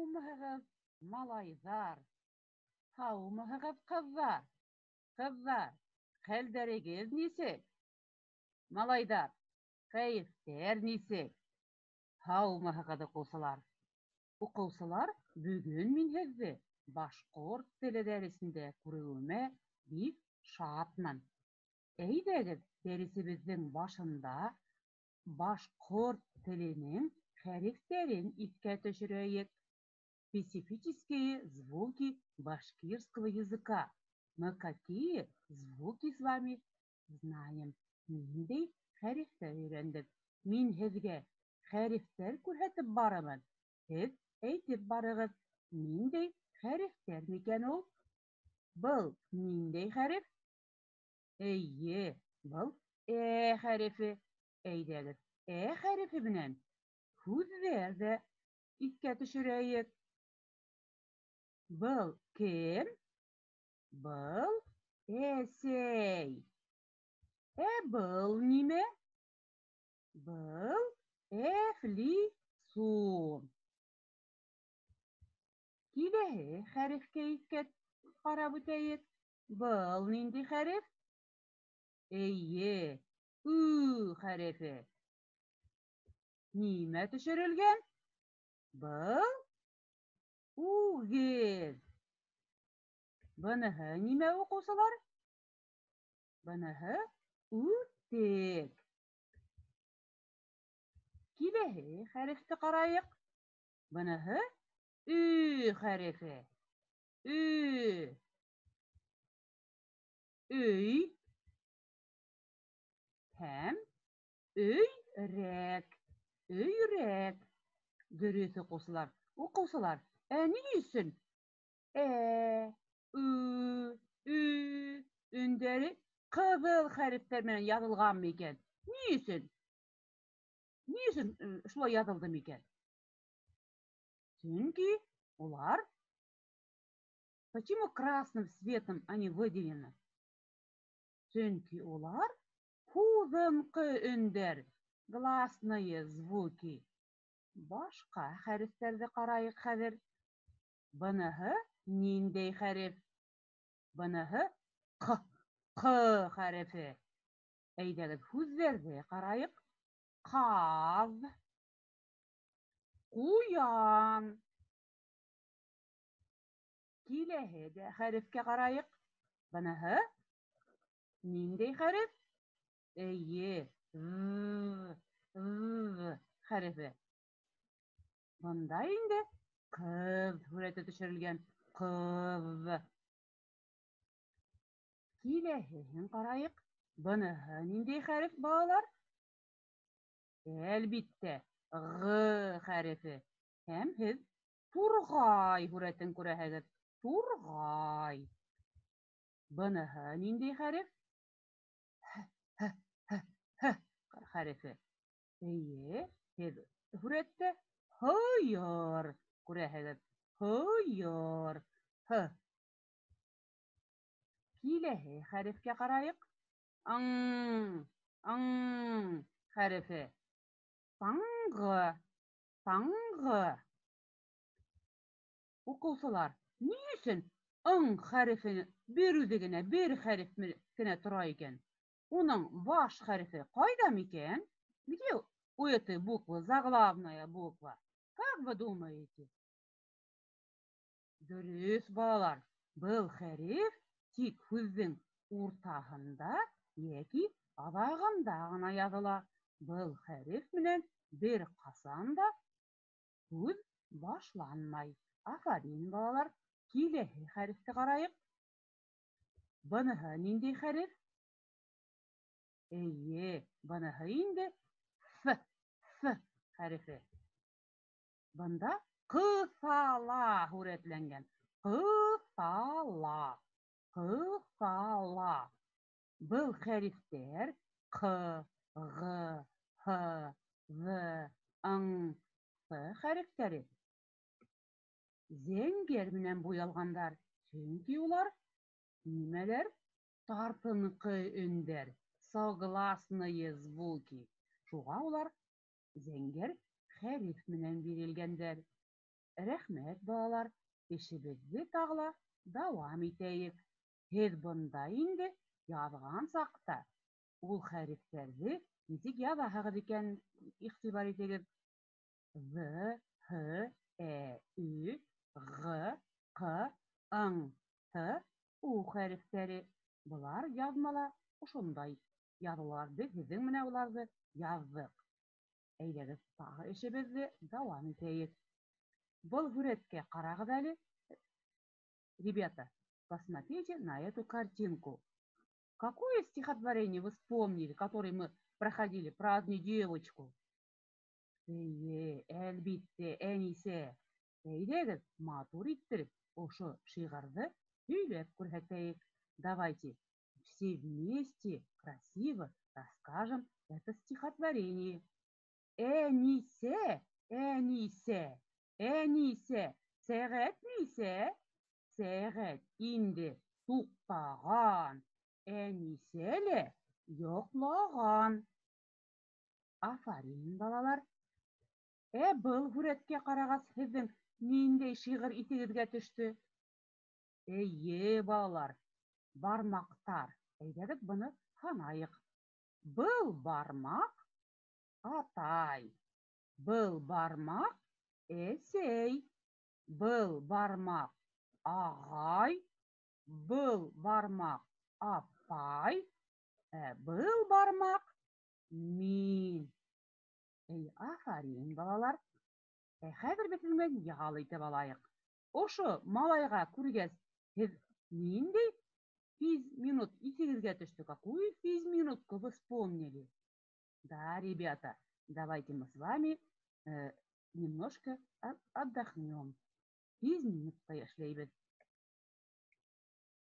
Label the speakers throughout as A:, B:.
A: Һаумыһығыҙ, малайҙар! Һаумыһығыҙ, ҡыҙҙар! Ҡыҙҙар, хәлдәрегеҙ нисек? Малайҙар, кәйефтәр нисек? Һаумыһығыҙ, уҡыусылар! Уҡыусылар, бөгөн мин һеҙҙе башҡорт теле дәресендә күреүемә бик шатмын. Әйҙәгеҙ, дәресебеҙҙең башында башҡорт теленең хәрефтәрен иҫкә төшөрәйек. Специфические звуки башкирского языка. Мы какие звуки с вами знаем? Ниндәй хәрефтәр өйрәндек? Мин һеҙгә хәрефтәр күрһәтеп барырмын. Һеҙ әйтеп барығыҙ, ниндәй хәрефтәр микән ул? Был ниндәй хәреф? Эйе, был Ә хәрефе. Әйҙәгеҙ, Ә хәрефе менән һүҙҙәр ҙә иҫкә төшөрәйек. Был кем? Был әсәй. Ә был нимә? Был әфлисун. Киләһе хәрефкә иҫкә ҡарап үтәйек. Был ниндәй хәреф? Эйе, Ө хәрефе. Нимә төшөрөлгән? Был үгеҙ. Быныһы нимә, уҡыусылар? Быныһы үтек. Киләһе хәрефте ҡарайыҡ. Быныһы Ө хәрефе. Ө. Өй һәм өйрәк. Өйрәк. Дөрөҫ, уҡыусылар. Уҡыусылар, ә ни өсөн Ә, Ө, Ө өндәре ҡыҙыл хәрефтәр менән яҙылған микән? Ни өсөн? Ни өсөн шулай яҙылды микән? Сөнки улар. Почему красным цветом они выделены? Сөнки улар һуҙынҡы өндәр, гласные звуки. Башҡа хәрефтәрҙе ҡарайыҡ хәҙер. Быныһы ниндәй хәреф? Быныһы Ҡ, Ҡ хәрефе. Әйҙәгеҙ, һүҙҙәрҙе ҡарайыҡ. Ҡаҙ, ҡуян. Киләһе дә хәрефкә ҡарайыҡ. Быныһы ниндәй хәреф? Эйе, Ҙ, Ҙ хәрефе. Бында инде ҡыҙ һүрәте төшөрөлгән. Ҡыҙ. Киләһеһен ҡарайыҡ. Быныһы ниндәй хәреф, балалар? Әлбиттә, Ғ хәрефе. Һәм һеҙ турғай һүрәтен күрәһегеҙ. Турғай. Быныһы ниндәй хәреф? Һ, һ, һ, һ хәрефе. Эйе, һеҙ һүрәттә һыйыр күрәһегеҙ. Һыйыр. Һ. Киләһе хәрефкә ҡарайыҡ. Ң, ң хәрефе. Таңғы, таңғы. Уҡыусылар, ни өсөн ың хәрефе бер үҙе генә, бер хәреф кенә тора икән? Уның баш хәрефе ҡайҙа микән? Где у этой буквы заглавная буква? Как вы думаете? Дөрөҫ, балалар. Был хәреф тик һүҙҙең уртаһында йәки аҙағында ғына яҙыла. Был хәреф менән бер ҡасан да һүҙ башланмай. Афарин, балалар. Киләһе хәрефте ҡарайыҡ. Быныһы ниндәй хәреф? Эйе, быныһы инде Ф, Ф хәрефе. Бында ҡыҫала һүрәтләнгән. Ҡыҫала. Ҡыҫала. Был хәрефтәр Ҡ, Ғ, Һ, Ҙ, Ң, П хәрефтәре зәңгәр менән буялғандар. Сөнки улар нимәләр? Тартынҡы өндәр, согласные звуки. Шуға улар зәңгәр хәреф менән бирелгәндәр. Рәхмәт, балалар, эшебеҙҙе тағы ла дауам итәйек. Һеҙ бында инде яҙған саҡта ул хәрефтәрҙе нисек яҙаһығыҙ икән, иғтибар итегеҙ. Ҙ, Һ, Ә, Ө, Ғ, Ҡ, Ң, Т, У хәрефтәре. Былар яҙмала ошондай яҙылалар. Беҙ һеҙҙең менән уларҙы яҙҙыҡ. Әйҙәгеҙ, тағы эшебеҙҙе дауам итәйек. Был һүрәткә ҡарағыҙ әле. Ребята, посмотрите на эту картинку. Какое стихотворение вы вспомнили, которое мы проходили про одну девочку? Эйе, әлбиттә, Әнисә. Әйҙәгеҙ, матур иттереп, ошо шиғырҙы һөйләп күрһәтәйек. Давайте все вместе красиво расскажем это стихотворение. Әнисә, Әнисә, Әнисә, сәғәт нисә? Сәғәт инде туҡтаған, Әнисә лә йоҡлаған. Афарин, балалар. Ә был һүрәткә ҡарағас, һеҙҙең ниндәй шиғыр иҫегеҙгә төштө? Эйе, балалар, бармаҡтар. Әйҙәгеҙ, быны һанайыҡ. Был бармаҡ атай, был бармаҡ әсәй, был бармаҡ ағай, был бармаҡ апай, ә был бармаҡ мин. Эй, афарин, балалар. Ә хәҙер беҙ һеҙҙең менән ял итеп алайыҡ. Ошо малайға күргәс, һеҙ ниндәй физминут иҫегеҙгә төштө? Какую физминутку вы вспомнили? Да, ребята, давайте мы с вами немножко отдохнем. Физминутка эшләйбеҙ.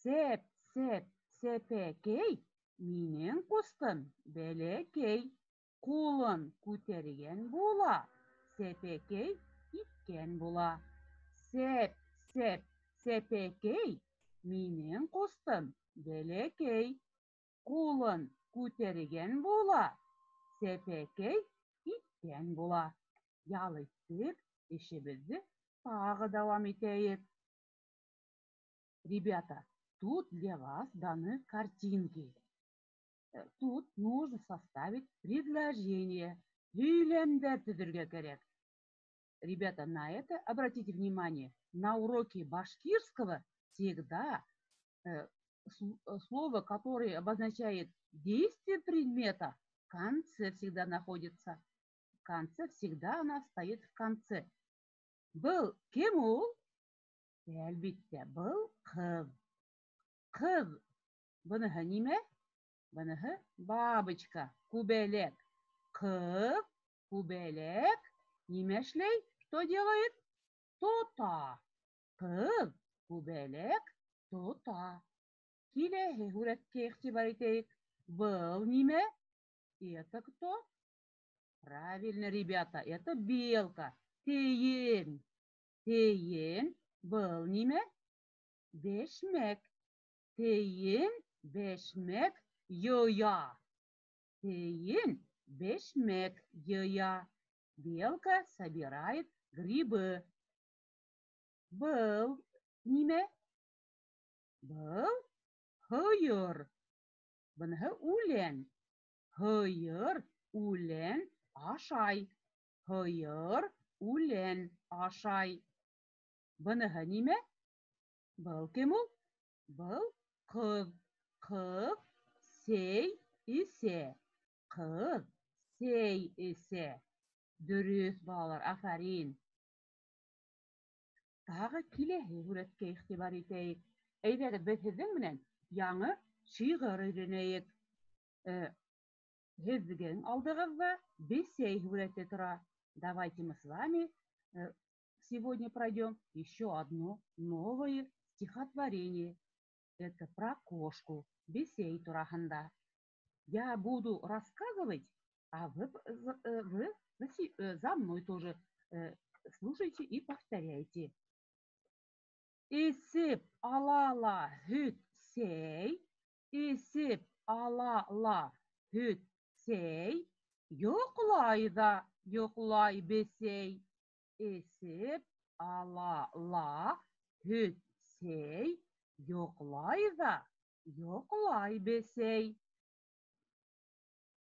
A: Сәп, сәп, сәпәкәй, минең ҡустым бәләкәй. Ҡулын күтәргән була, сәпәкәй иткән була. Сәп, сәп, сәпәкәй, минең ҡустым бәләкәй. Ҡулын күтәргән була, сәпәкәй иткән була. Ял иттек, эшебеҙҙе тағы дауам итәйек. Ребята, тут для вас даны картинки. Тут нужно составить предложение. Һөйләмдәр төҙөргә кәрәк. Ребята, на это обратите внимание. На уроке башкирского всегда слово, которое обозначает действие предмета, в конце всегда находится. В конце всегда она стоит в конце. Был кем ул? Әлбиттә, был ҡыҙ. Ҡыҙ. Быныһы нимә? Быныһы бабочка, күбәләк. Ҡыҙ, күбәләк нимә эшләй? Что делает? Тота. Ҡыҙ, күбәләк тота. Киләһе һүрәткә иғтибар итәйек. Был нимә? Это кто? Правильно, ребята, это белка. Тейен. Тейен. Был нимә? Бәшмәк. Тейен, бәшмәк йыя. Тейен, бәшмәк йыя. Белка собирает грибы. Был нимә? Был һыйыр. Быныһы үлән. Һыйыр үлән ашай. Һыйыр үлән ашай. Быныһы нимә? Был кем ул? Был ҡыҙ. Ҡыҙ сәй эсә. Ҡыҙ сәй эсә. Дөрөҫ, балалар, афарин. Тағы киләһе һүрәткә иғтибар итәйек. Әйҙәгеҙ, беҙ һеҙҙең менән яңы шиғыр өйрәнәйек. Һеҙҙең алдығыҙҙа бесәй һүрәте тора. Давайте мы с вами сегодня пройдем еще одно новое стихотворение. Это про кошку, бесәй тураһында. Я буду рассказывать, а вы за мной тоже слушайте и повторяйте. Эсеп ала ла һөт сәй, эсеп ала ла һөт сәй, йоҡлай ҙа йоҡлай бесәй. Эсеп ала ла һөт сәй, йоҡлай ҙа йоҡлай бесәй.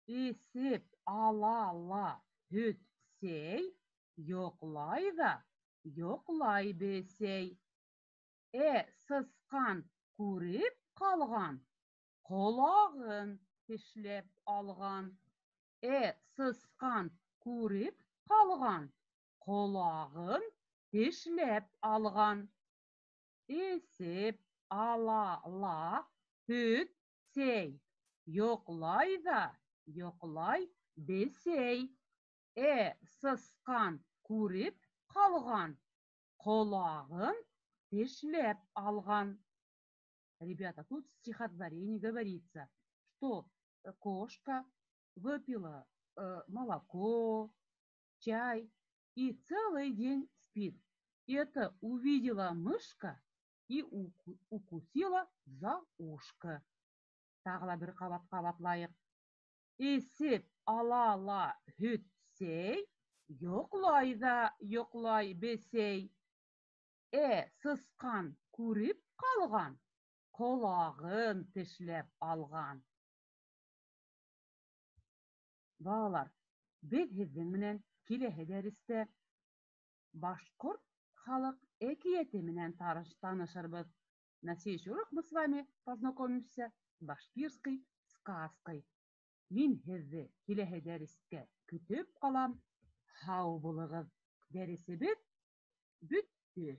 A: Эсеп ала ла һөт сәй, йоҡлай ҙа йоҡлай бесәй. Ә сысҡан күреп ҡалған, ҡолағын тешләп алған. Ә сысҡан күреп ҡалған, ҡолағын тешләп алған. Эсеп ала ла һөт сәй, йоҡлай ҙа йоҡлай бесәй. Ә сысҡан күреп ҡалған, ҡолағын тешләп алған. Ребята, тут в стихотворении говорится, что кошка выпила молоко, чай и целый день спит. Это увидела мышка и укусила за ушко. Тағы ла бер ҡабат ҡабатлайыҡ. Эсеп ала ла һөт сәй, йоҡлай ҙа йоҡлай бесәй. Ә сысҡан күреп ҡалған, ҡолағын тешләп алған. Балалар, беҙ һеҙҙең менән киләһе дәрестә башҡорт халыҡ әкиәте менән танышырбыҙ. На следующий урок мы с вами познакомимся с башкирской сказкой. Мин һеҙҙе киләһе дәрескә көтөп ҡалам. Һау булығыҙ. Дәресебеҙ бөттө.